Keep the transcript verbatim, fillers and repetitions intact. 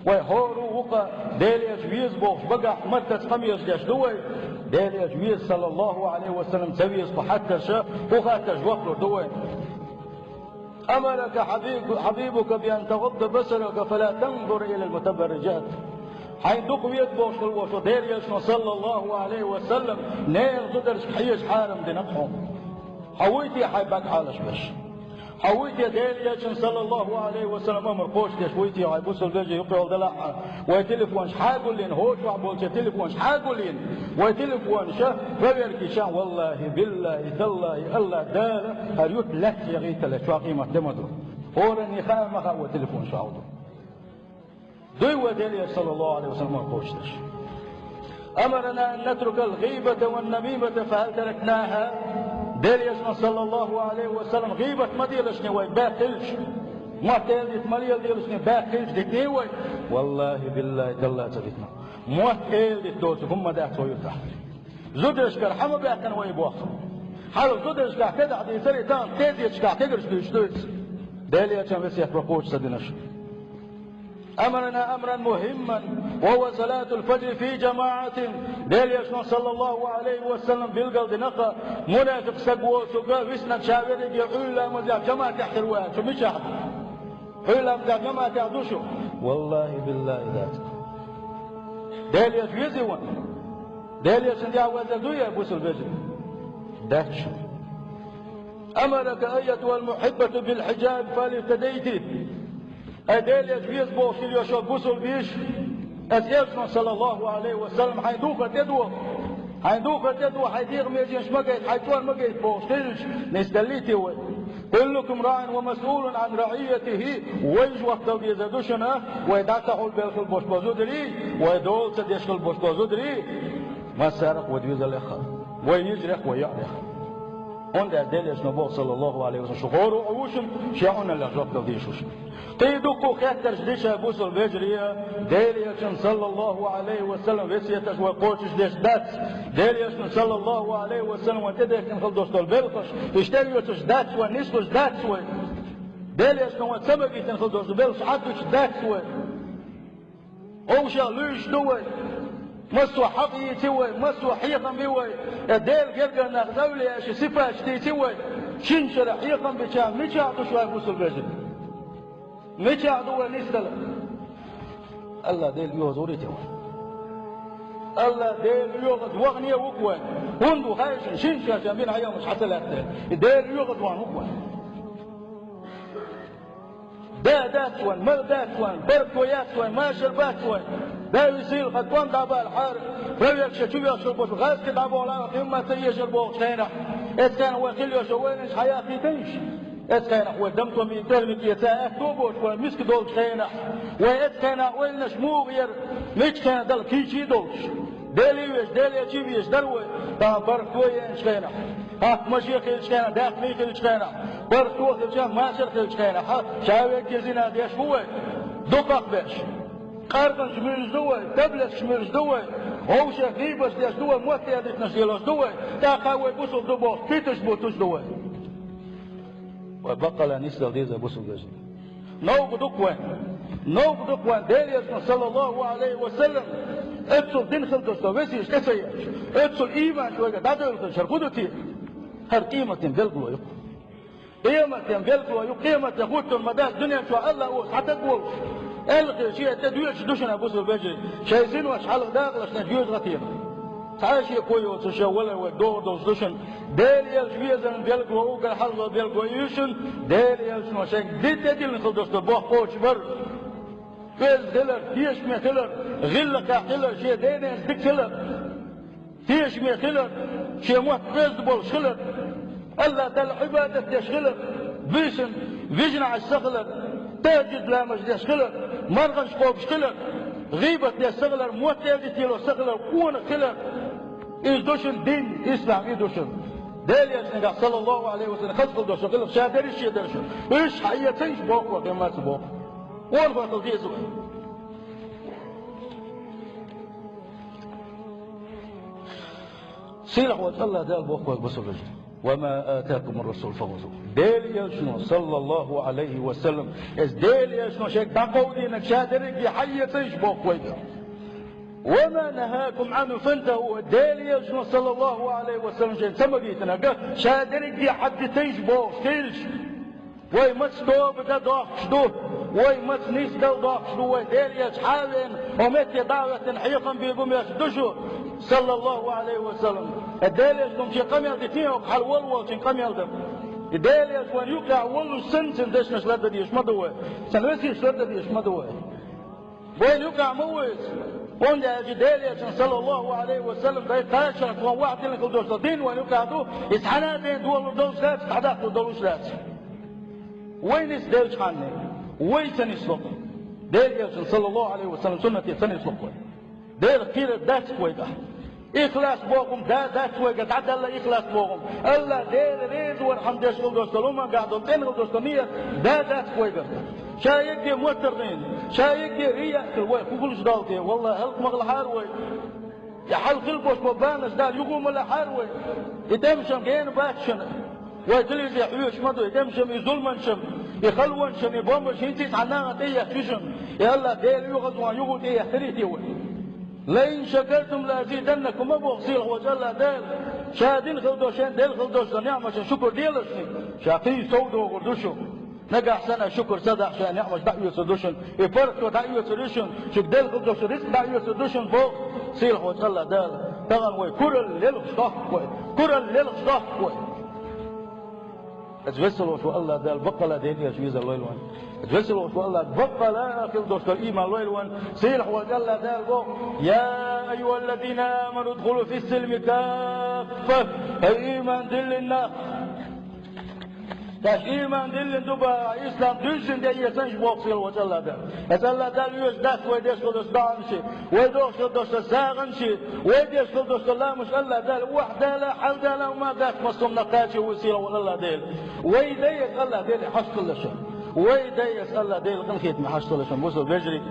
Вай хӀора а вукха Дела Элча веза бохуш багахь маттаца къамелаш деш ду вай. Дела Элча веза, саллаллаху Ӏалайхи ва саллам, ца веза кху хаттарша, кху хаттарша жоп лур ду вай. أمرك حبيب-، حبيبك بأن تغض بصرك فلا تنظر إلى المتبرجات. Хьайн дукха веза бохуш хилла волчу Дела Элчано, саллаллаху Ӏалайхи ва саллам, нехан зударшка хьежа хьарам дина хьуна. Хьо вуй те хьайн бага хьалаш беш? Хьо вуй те Дела Элчан, саллаллаху Ӏалайхи ва саллам, амар кхочушдеш, вуй те хьайн бусалба вежарий юкъе йолу делахь а, вай телефонаш хьагуллийна, хӀокху чохь болчеран телефонаш хьагуллийна, вай телефонаш проверка йича, валлахи, биллахи, таллахи, Аллах Дала, хӀара юрт лаьцна яхийтале, чохь къемат де ма ду. ХӀоранна хаьа ма хаьа вай телефонаш хьан ду. Дуй вай Дела Элча, саллаллаху Ӏалайхи ва саллам, кхочушдеш. أمرنا أن نترك الغيبة والنميمة فهل تركناها؟ Дела Элчано, саллаллаху Ӏалайхи ва саллам, гӀийбат ма делашний вай, баьхкилча. Мотт эладита ма леладелашний, баьхкилча дитний вай? Валлахи, биллахи, таллахи, ца дитина. Мотт эладита доцург хӀумма дац вай юьртахь. Зударшкара хьан ма баьхкина вай боху? Хьалха зударшкахь кегахь дийцара, и тахана тезеташкахь кегарш дуьйцуш ду иза. Дела Элчан весет вай кхочуш ца динарш. أمرنا أمرا مهما وهو صلاة الفجر في جماعة. Дела Элчано, саллаллаху Ӏалайхи ва саллам, билгалдина-кх, мунафикъ стаг воцург виснарг ша верриге Ӏуьйра ламазехь жамаӀатехь хир ву аьлла, шу мичахь ду? Ӏуьйра ламазехь жамаӀатехь ду шу? Валлахи, биллахи, дац. Дела Элча везий вайна? Дела Элчан тӀехь везар дуй, я бусалба вежарий? Дац шу. أمرك أيتها المحبة بالحجاب فهل اهتديت؟ Ай, Дела Элча веза бохуш хилла йолчу бусалба йиша, аса Элчано, саллаллаху Ӏалайхи ва саллам, хьайн духар тӀедоху, хьайн духар тӀедоху, хьайн дегӀан меженаш ма гайта, хьайн чӀор ма гайта бохуш хилча, нисделлий те вай? كلكم راع ومسؤول عن رعيته. Вай жоп дала дезар ду шуна, вай дӀа ца хьулбелла хила болуш болу зударий, вай дола ца деш хила болуш болу зударий, массарах а вай доьзалех а, вай йижарех а, вай йоӀарех а. ХӀунда аьлча Дела Элчано боху, саллаллаху Ӏалайхи ва саллам, шу гӀора а ву шуна, шен Ӏуналлех жоп дала дезаш ву шуна. Кхин дуккха а хеттарш дича, бусалба вежарий, Дела Элчан, саллаллаху Ӏалайхи ва саллам, весеташ вай кхочушдеш дац. Дела Элчано, саллаллаху Ӏалайхи ва саллам, вайна тӀедехкина хила долуш долу белхаш, иштта оьцуш дац вай, нислуш дац вай. Дела Элчано вайна ца магийтина хила долуш долу белхаш Ӏадуьтуш дац вай. Вовшех луьйш ду вай, массо а хьакъ йийци вай, массо а хьехам би вай, я Делан гергара нах, эвлаяаш, сипаташ тийци вай. Шина шарахь хьехам бича, мичахь ду шу, бусалба вежарий? Мичахь ду вай нисдала? Аллах Дела оьгӀаз вуьйти вай. Аллах Дела оьгӀаз вахане ву-кх вай. ХӀунда ву хаьий шуна, шина шарахь бина хьехамаш хьан ца лаьтта? И Дела оьгӀаз вахана ву-кх вай. Да дац вайн, мала дац вайн, баркалла яц вайн, машар бац вайн. Да висийла, хӀара тӀом дӀабалахьара, проверка чу вехаш болчу гӀазкхи дӀаболахьара, хӀумма ца ешар бохучу хенахь. Эцу хенахь вай хила йолуш йолу вайнаш хьан яхийтайша? Эцу хенахь вай дамтоми, тӀермик эца аьтто а боцуш, вай миска долчу хенахь. Вай эцу хенахь ойланаш муха яра, миччу хенахь дала кийча а долуш. Дела везаш, Дела Элча везаш дара вай, тахана бархӀ тойенчу хенахь, хӀакхмаш а хилчу хенахь, даьхни хилчу хенахь, бархӀ то хилча, машар хилчу хенахь, ша вегге зина деш ву вай, дукхах а беш. Къаркъанаш муьлш ду вай, таблеткаш муьлш ду вай, вовшех гӀийбаташ деш ду вай, мотт эладитанаш лелош ду вай, тӀаккха вай бусалба ду бохуш, питанаш буттуш ду вай. Вай баккъалла нисдала деза, бусалба вежарий. Новкъа ду-кх вайн. Новкъа ду-кх вайн, Дела Элчано, саллаллаху Ӏалайхи ва саллам, оццул дин хила долуш долу весеташ тӀе ца етташ, оццул ийманаш вайгара дӀадевлла хилча, хӀара хӀун ду те? ХӀара къематан билгало ю-кх. Къематан билгало ю-кх, къемат де хӀуттур ма дац дуьнен чохь Аллах оцу хьан таг волуш. Аьлла хилча, шен тӀе доьдуш ду шуна, бусалба вежарий, шайн синош хьалха дакъалаш, шайн жоьжахатина. Цхьа а шеко йоцуш, ша валар вай догӀур долуш ду шуна. Дела Элча везаран билгало, уггар хьалхо билгало ю шуна, Дела Элчано шайга дин тӀедиллина хила долуш долу боху кхочушбар. Оьзда хилар, тешаме хилар, гӀиллакхехь хилар, шен ден-ненца дика хилар, тешаме хилар, шен мотт оьзда болуш хилар, Аллах Далла Ӏибадат деш хилар, буьйсанна вижина Ӏаш ца хилар, тахӀажжуд ламаз деш хилар, марханаш кхобуш хилар, гӀийбат деш ца хилар, мотт эладита лелош ца хилар, къонах хилар. Иза ду шуна дин, ислам, и ду шуна. Дела Элчанехь, саллаллаху Ӏалайхи ва саллам, хаза хила долуш хилар, ша дерриш а шен дара шуна. Уьш хьаэца, иштта боху вай, хӀумма ца боху. Къонахой хила деза вай. Сийлахь волчу Аллах Дала боху вайга, бусалба вежарий. وما آتاكم الرسول فخذوه. Дела элчано, саллаллаху Ӏалайхи ва саллам, из Дела элчано шайга дӀакховдийнарг ша дерриге хьаэцаш боху вайга. وما نهاكم عنه فانتهوا. Дела элчано, саллаллаху Ӏалайхи ва саллам, шайна ца магийтинарг ша дерриге хьадиташ бохуш хилча, вай маца тоба дан дохкуш ду, вай маца нисдала дохкуш ду, вай Дела элча хьа а веана, хьо метте дӀа а хӀоьттина хьехам бийр бу моьттуш ду шу, саллаллаху Ӏалайхи ва саллам. Э, Дела элчано шен къамел дитий хьокху хьал волу волчун къамел дан. И Дела элча вайна юкъахь воллуш санна, цуьнан дешнаш лардан дезаш ма ду вай, цуьнан весеташ лардан дезаш ма ду вай. Вайна юкъахь ма ву иза. ХӀунда аьлча Дела элчан, саллаллаху Ӏалайхи ва саллам, дай кхачарх ван вахдина хила долуш долу дин вайна юкъахь ду, иза хьанна а бен долуш дац, дӀадаккхалур долуш дац. Вайна иза делчхьанна, вай ца нисло. Дела элчан, саллаллаху Ӏалайхи ва саллам, суннате ца нисло вай. Делах кхерар дац вайгахь. Ихлас боху хӀума да дац вайга, дӀадаьлла ихлас боху хӀума. АллахӀ Дела реза вархьама деш хила долуш долу, хӀуманга долу цӀена хила долуш долу ният да дац вайга. Ша егге моттаргӀина, ша егге рияъ хила вай хӀун хуьлуш долу те? Валлахи, хӀаллак ма хилахьара вай. И хьал хила болуш болу бахамаш Дала юха ма лахьара вай. И тӀемашам гена бац шуна. Вай телевизоре хьоьжуш ма ду, и тӀемашам, и зуламашам, и халонашам, и бомбаш хӀинца а цхьана нахана тӀеэцна ю шуна. И АллахӀ Дела оьгӀазвахна юха тӀеэцарий те вай? «Лаин шакартум лаазиданнакум» ма боху сийлахь волчу АллахӀ Дала, ша дина хила долуш, шен делла хила долуш долу неӀматашна шукур делаш шуна, ша кхин сов догӀур ду шу. Нагахь санна шукур ца дахь, шен неӀматаш дӀаоьцур ду шуна, и паргӀато дӀаоьцур ю шуна, шуьга делла хила долуш ризкъ дӀаоьцур ду шуна, боху сийлахь волчу АллахӀ Дала. Тахана вай куралла лелхаш дохку вай, куралла лелхаш дохку вай. Аса весалош ву АллахӀ Дала баккъала Дела элча везар лойла вайн. Аса весалош ву АллахӀ баккъала хила долуш долу ийман лойла вайн. Сийлахь волчу АллахӀ Дала боху: «Я айюхаллазина аману удхулу фиссилми каффа». Хьай ийман диллина нах! Аш ийман диллина ду бахахь, ислам дуьззина тӀеэцаш боху сийлахь волчу АллахӀ Дала. Аса АллахӀ Дала оьшуш дац вай деш хила долуш долу даӀанаши, вай дохуш хила долуш долу сагӀанаши, вай деш хила долуш долу ламазаш. АллахӀ Дала охьадала, хьалдала ма дац, массо а хӀуманах кхачо ву сийлахь волу АллахӀ Дела. Вай дай аса АллахӀ Деле хьашт хила шу. Вай дай аса АллахӀ Деле къинхетаме хьашт хила шу, бусалба вежарий.